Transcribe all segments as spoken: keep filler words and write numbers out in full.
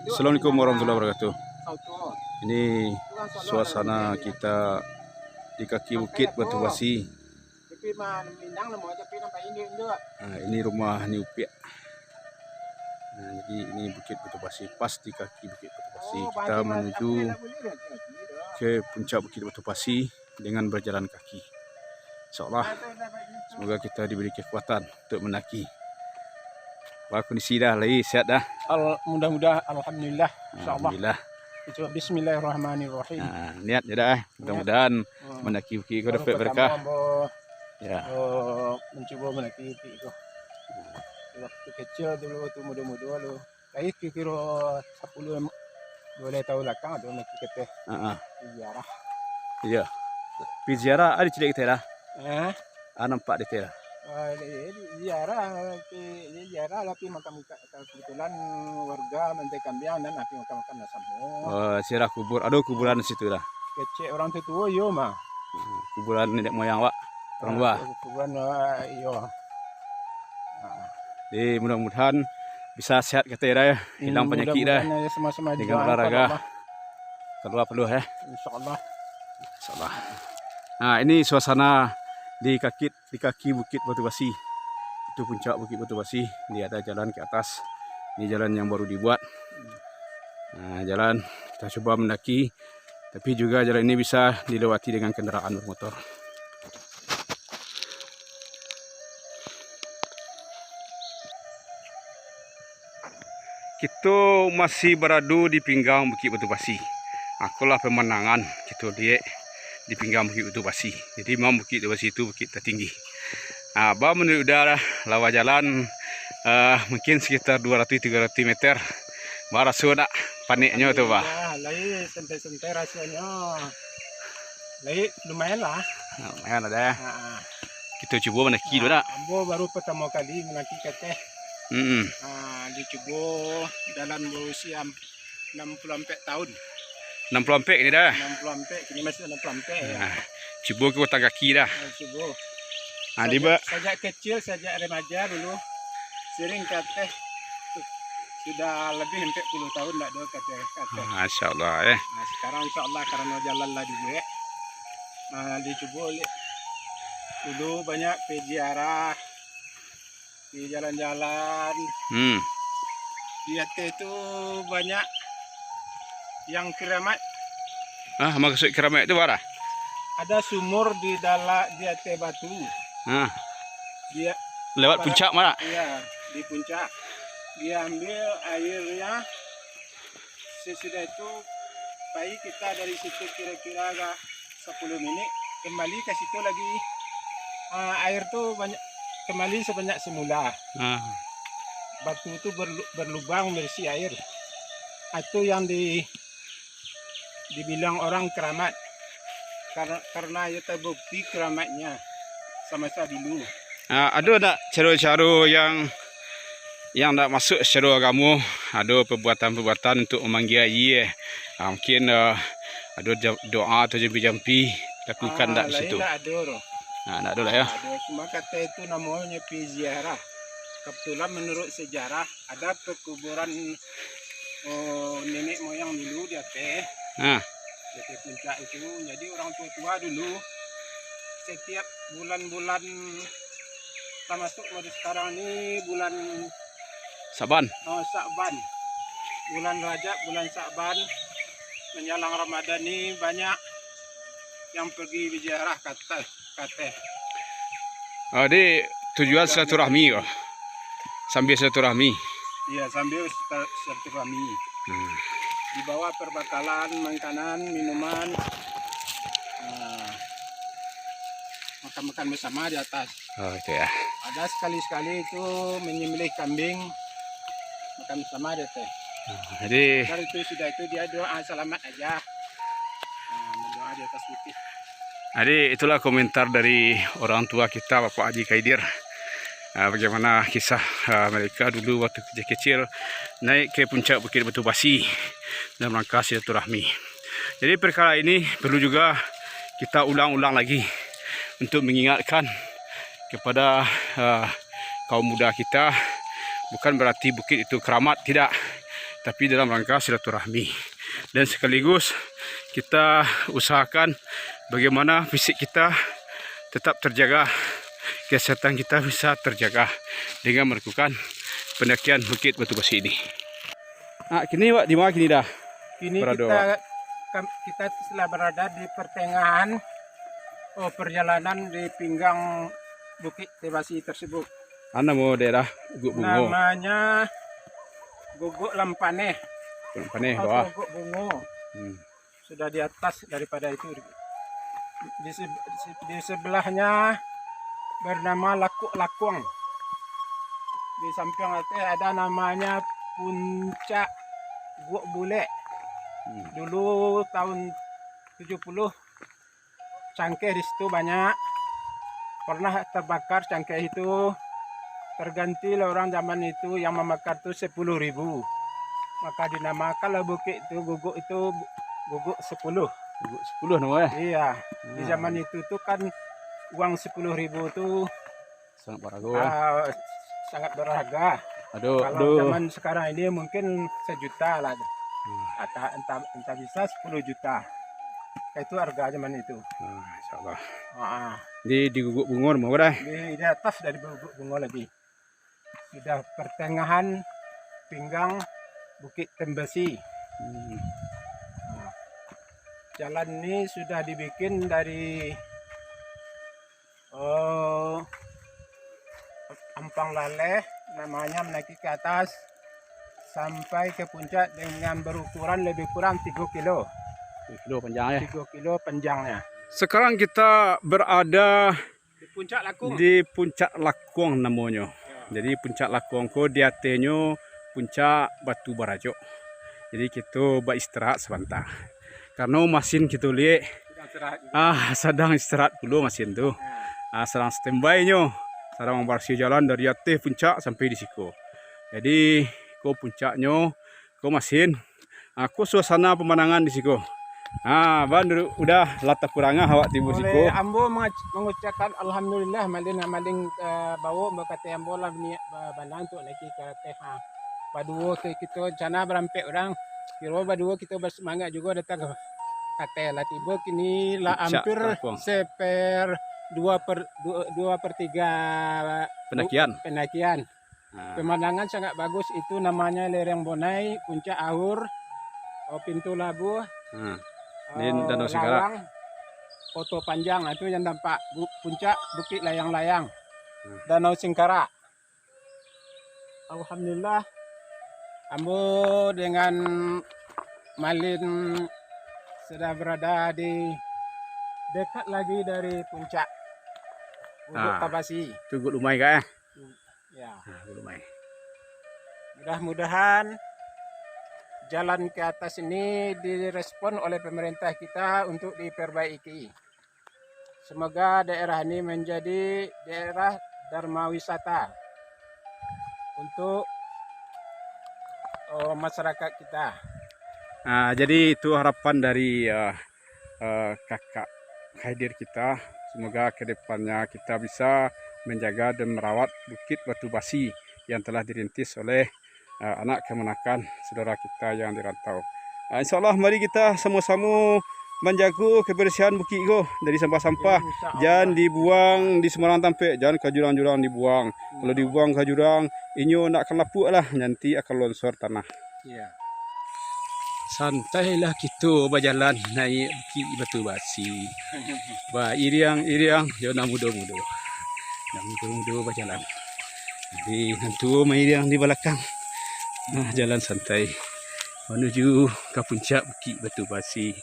Assalamualaikum warahmatullahi wabarakatuh. Ini suasana kita di kaki Bukit Batu Basi. Nah, ini rumah Ni Upiak. Nah, jadi ini Bukit Batu Basi, pas di kaki Bukit Batu Basi. Kita menuju ke puncak Bukit Batu Basi dengan berjalan kaki. Insyaallah, semoga kita diberi kekuatan untuk mendaki. Wah, kondisi dah, lai sehat dah. Al-, mudah-mudahan, alhamdulillah, insyaallah. Alhamdulillah. Itu bismillahirrahmanirrahim. Nah, niat je dah, eh. Mudah-mudahan mendaki bukit ko dapat berkah. Ya. Oh, mencuba mendaki bukit ko. Waktu kecil dulu, waktu muda-muda dulu. Lai kiro-kiro sapuluah, duo baleh taun balakang tu maki kateh. Heeh. Ziarah. Iyo. Pi ziarah ado caliak kateh lah. Eh? Ah, nampak di kateh lah. Ah, di, di ziarah, di, di ziarah lah pi makam ka-, kebetulan warga Bantai Kambiang dan lah pi makam-makam lah samo. Oh, ziarah kubur. Ado kuburan di situ lah. Kecek urang tuo-tuo iyo mah. Hmm, kuburan nenek moyang awak. Urang lua. Ah, kuburan, ah, iyo. Ah. Jadi, mudah-mudahan bisa sehat kateh dah, ya. Hilang panyakik dah. Mudah-mudahan, ya, sama-sama dengan olahraga. Kalua peluh, ya. Insyaallah. Insyaallah. Nah, ini suasana di kaki, di kaki Bukit Batu Basi. Itu puncak Bukit Batu Basi. Ini ada jalan ke atas. Ini jalan yang baru dibuat. Nah, jalan kita coba mendaki, tapi juga jalan ini bisa dilewati dengan kendaraan bermotor. Kito masih barado di pinggang Bukik Batu Basi. Ikolah pemandangan kito liek di pinggang Bukik Batu Basi. Jadi, memang Bukit Batu Basi tu bukik tertinggi. Ah, ba manuruik Uda lah, lawa jalan, ah, mungkin sekitar dua ratus tiga ratus meter. Ba raso dak paneknyo tu, Bah? Alhamdulillah, lai santai-santai rasonyo. Lai lumayan lah. Ah, lumayan lah dah. Ha. Kito cubo mandaki dulu dak? Ambo baru pertamo kali mandaki kateh. Mm-mm. Ah, dicubo dalam bausia anam puluah ampek taun. Anam puluah ampek kini dah? Anam puluah ampek, kini masih anam puluah ampek, ya. Nah, cubo ke batang kaki dah. Ah, cubo. Ah, sajak, sajak kecil, sajak remaja dulu, sering kateh. Sudah lebih ampek puluah taun dak ado kateh, kateh. Masya Allah, eh. Nah, sekarang insyaallah karano jalan lah dibuek. Nah, dicubo liek. Dulu banyak peziarah, di jalan-jalan. Hmm. Di ateh tu banyak yang keramat. Ah, maksud keramat tu bara? Ada sumur di dala-, di ateh batu. Ah. Dia lewat puncak mah? Iya, di puncak. Diambil airnya. Sesudah itu, pai kita dari situ kira-kira agak sepuluh menit, kembali ke situ lagi. Ah, air tu banyak, kembali sebanyak semula. Ah. Batu tu berlu-, berlubang berisi air. Itu yang di, dibilang orang keramat. Kar-, karena ya terbukti keramatnya semasa dulu. Ah, ado ndak caro-caro yang, yang ndak masuk secara agamo? Ado perbuatan-perbuatan untuk memanggil aia? Ah, mungkin, ah, ado ja-, doa atau jampi-jampi lakukan ndak di situ? Ah, lain ndak ado doh. Ah, ndak ado lah, ya. Ndak ado. Cuma kateh itu namonyo pi ziarah. Kebetulan menurut sejarah, ada perkuburan, oh, nenek moyang dulu di ateh. Ah. Di ateh puncak itu. Jadi orang tua-tua dulu, setiap bulan-bulan, termasuk baru sekarang ni bulan Sa'ban. Oh, Sa'ban. Bulan Rajab, bulan Sa'ban, menjelang Ramadan ni banyak yang pergi berziarah ke atas. Kateh. Ah, jadi tujuan silaturahmi ko. Sambil silaturahmi. Iya, sambil sita-, silaturahmi. Hmm. Dibawa perbekalan, makanan, minuman. Ah, makan-makan bersama di atas. Oh, itu ya. Ada sekali-sekali itu menyembelih kambing, makan bersama di ateh. Ah, jadi dari itu, sudah itu dia doa selamat aja. Ah, berdoa di atas bukit. Jadi, itulah komentar dari orang tua kita, Bapak Haji Kaidir. Ah, bagaimana kisah, ah, mereka dulu waktu kecil-kecil naik ke puncak Bukit Batu Basi dalam rangka silaturahmi. Jadi, perkara ini perlu juga kita ulang-ulang lagi untuk mengingatkan kepada, ah, kaum muda kita, bukan berarti bukit itu keramat, tidak. tapi dalam rangka silaturahmi. Dan sekaligus kita usahakan bagaimana fisik kita tetap terjaga, kesehatan kita bisa terjaga dengan melakukan pendakian Bukit Batu Basi ini. Ah, kini awak di mana kini dah? Kini berada kita, awak? Kam-, kita telah berada di pertengahan, oh, perjalanan di pinggang Bukit Tebasi tersebut. Ah, namo daerah Guguk Bungo? Namanya Guguk Lampaneh. Guguk Lampaneh, oh, bawah. Guguk Bungo. Hmm. Sudah di atas daripada itu. Di se-, di se-, di sebelahnya bernama Lakuk Lakuang. Di samping itu ada namanya Puncak Guguk Bulek. Hmm. Dulu tahun tujuh puluh, cangkeh di situ banyak. Pernah terbakar cangkeh itu. Terganti lah orang zaman itu, yang membakar tu sepuluh ribu. Maka dinamakanlah bukit tu Guguk itu bu-, Guguk Sepuluh. Guguk Sepuluh namo, eh? Iya. Di zaman itu tu kan uang sepuluh ribu tu sangat berharga, eh? Ah, sangat berharga. Aduh, kalau aduh. Zaman sekarang ini mungkin sejuta lah. Hmm. Atau entah, entah bisa sepuluh juta. Itu harga zaman itu. Ah, insya Allah. Ah. Di, di Guguk Bungo namo dah? Di, di atas dari Guguk Bungo lagi. Sudah pertengahan pinggang Bukit Tebasi. Hmm. Nah, jalan ni sudah dibikin dari, eh, Ampang Laleh, namanya menaiki ke atas sampai ke puncak dengan berukuran lebih kurang tiga kilo. Tiga kilo panjang, ya? Tiga kilo panjangnya. Sekarang kita berada di Puncak Lakuang. Di Puncak Lakuang namonyo. Ya. Jadi, Puncak Lakuang ko di atehnyo Puncak Batu Barajok. Jadi, kito baistirahat sabanta. Karano masin kito liek, ah, sadang istirahat pulo masin tu. Ya. Ah, sadang standby nyo. Sadang mambarasiah jalan dari ateh puncak sampai di siko. Jadi, ko puncaknyo, ko masin. Ah, ko suasana pamandangan di siko. Ah, Bang, udah lah takurangah awak tibo siko. Oleh ambo mangac-, mangucapkan alhamdulillah, malin, malin, eh, bawo, ambo kato ambo lah niat ba-, bana untuak naiki ka ateh, ha. Baduo ke kito, cana barampek urang, kiro baduo kito basemangat jugo datang ka ateh. Lah tibo kini lah Puncak hampir Lakuang. Seper dua per, dua, dua per tiga pendakian. Pendakian. Ha. Pemandangan sangat bagus, itu namanya Lereng Bonai, Puncak Aur, oh, Pintu Labuah, ha, di, oh, Danau Singkarak. Lawang, Koto Panjang, itu yang nampak Bu-, puncak Bukit Layang-Layang, hmm, Danau Singkarak. Alhamdulillah, ambo dengan malin sudah berada di dekat lagi dari puncak Guguk, ah, Tabasi. Itu Guguk Lumai kah, eh? Ya. Nah, Guguk Lumai. Mudah-mudahan jalan ke atas ini direspon oleh pemerintah kita untuk diperbaiki. Semoga daerah ini menjadi daerah dharma wisata untuk, eh, masyarakat kita. Ah, jadi itu harapan dari, eh, eh, kakak Khadir kita. Semoga ke depannya kita bisa menjaga dan merawat Bukit Batu Basi yang telah dirintis oleh, eh, anak kamanakan saudara kita yang di rantau. Eh, insya Allah, mari kita samo-samo manjago kebersihan bukik ko dari sampah-sampah. Insya Allah. Jan dibuang di sembarang tampek, jan ka jurang-jurang dibuang. Kalau dibuang ka jurang, inyo ndak akan lapuak lah, nanti akan lonsor tanah. Iya. Santailah kito bajalan naiak Bukik Batu Basi. Bairiang-iriang jo nan mudo-mudo. Nan mudo-mudo bajalan. Jadi, nan tuo mairiang di balakang. Nah, jalan santai manuju ka puncak Bukik Batu Basi.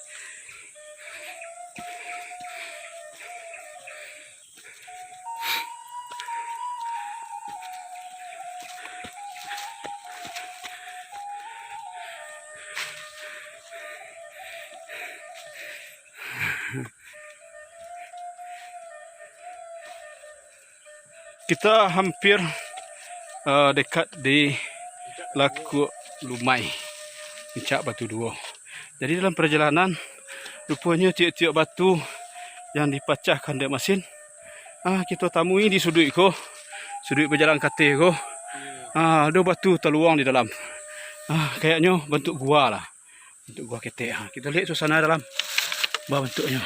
Kita hampir, eh, dekat di Lakuak Lumai, Puncak Batu Duo. Jadi, dalam perjalanan, ruponyo tiok-tiok batu yang dipacahkan dek masin, ah, kito tamui di suduik ko, suduik bajalan ka ateh ko. Ah, ado batu taluang di dalam. Ah, kayaknyo bantuak gua lah. Bantuak gua ketek. Ha, kito liek suasana dalam. Babantuaknyo.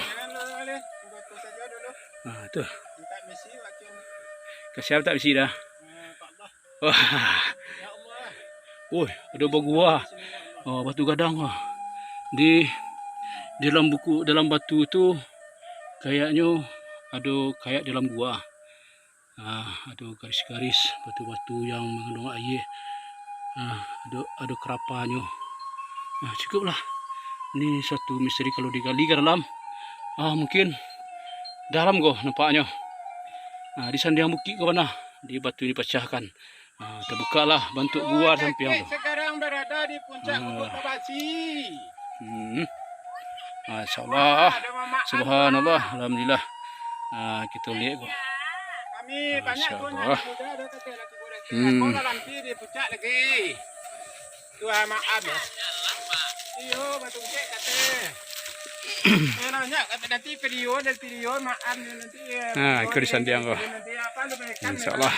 Ah, tu. Kasian tak bisi dah. Wah. Oi, ado bagua. Oh, batu gadang, ah. Di, di dalam buku, dalam batu tu kayaknyo ado kayak dalam gua. Ah, ado garis-garis batu-batu yang mangandung aia. Ah, ado, ado karapanyo. Ah, cukuplah. Ni suatu misteri kalau digali ka dalam. Ah, mungkin dalam ko nampaknyo. Ah, di sandiang bukik ko bana, di batu dipacahkan. Ah, tabukalah bantuak gua sampiang tu. Sekarang berada di puncak Bukit Babasi. Hmm. Masya Allah. Subhanallah. Alhamdulillah. Ah, kito liek ko. Kami banyak tu anak muda, ada kata laki muda. Hmm. Sekolah nanti di puncak lagi. Tuhan maaf ya. Iyo, batungkek kata. Eh, nanya kata nanti video dan video maaf nanti. Nah, iko di sandiang ko. Nanti apa lu mereka? Insya Allah.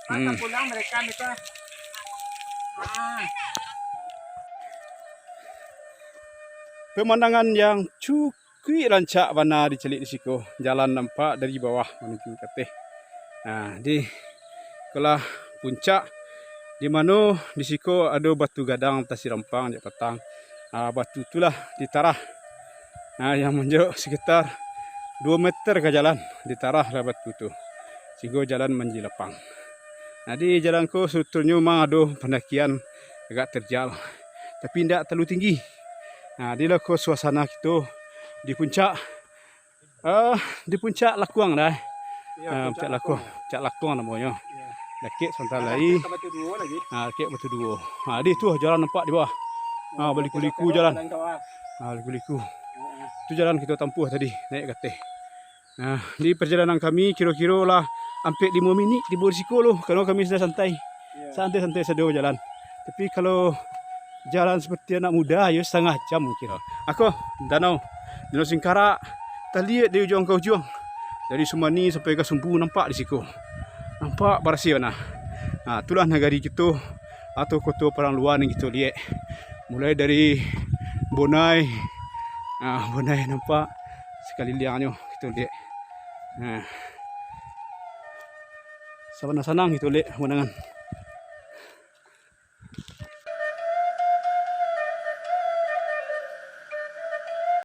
Masa pulang mereka, mereka. Ah. Pemandangan yang cukuik rancak bana dicaliak di siko. Jalan nampak dari bawah manuju ka ateh. Nah, di ikolah puncak, di mano di siko ado batu gadang tasirampang jak patang. Ah, batu tu lah ditarah. Nah, yang manjauak sekitar duo meter ka jalan, ditarah lah batu tu. Sehinggo jalan manjadi lapang. Nah, di jalan ko sebetulnyo memang ado pandakian agak terjal, tapi indak talalu tinggi. Nah, di lah ko suasana kito di puncak, ah, di puncak Lakuang dah. Iyo, ah, puncak Lakuang. Puncak Lakuang namonyo. Iyo. Dakek sabanta lai. Dakek batu duo lagi. Ah, dakek batu duo. Ah, di tu jalan nampak di bawah. Ah, baliku-liku jalan. Ah, liku-liku. Tu jalan kito tampuah tadi, naiak ka ateh. Nah, di perjalanan kami kiro-kiro lah ampek limo minik tibo di siko lo, karano kami sudah santai. Iyo. Santai-santai sado bajalan. Tapi kalau jalan seperti anak muda, yo, satangah jam mungkin. Ako, danau, Danau Singkarak, taliek dari ujuang ka ujuang. Dari Sumani sampai ka Sumbu nampak di siko. Nampak barasiah bana. Nah, itulah nagari kito atau koto Padang Luar nan kito liek. Mulai dari Bonai, nah, Bonai nampak sakaliliangnyo kito liek. Nah. Sanang-sanang kito liek pemandangan.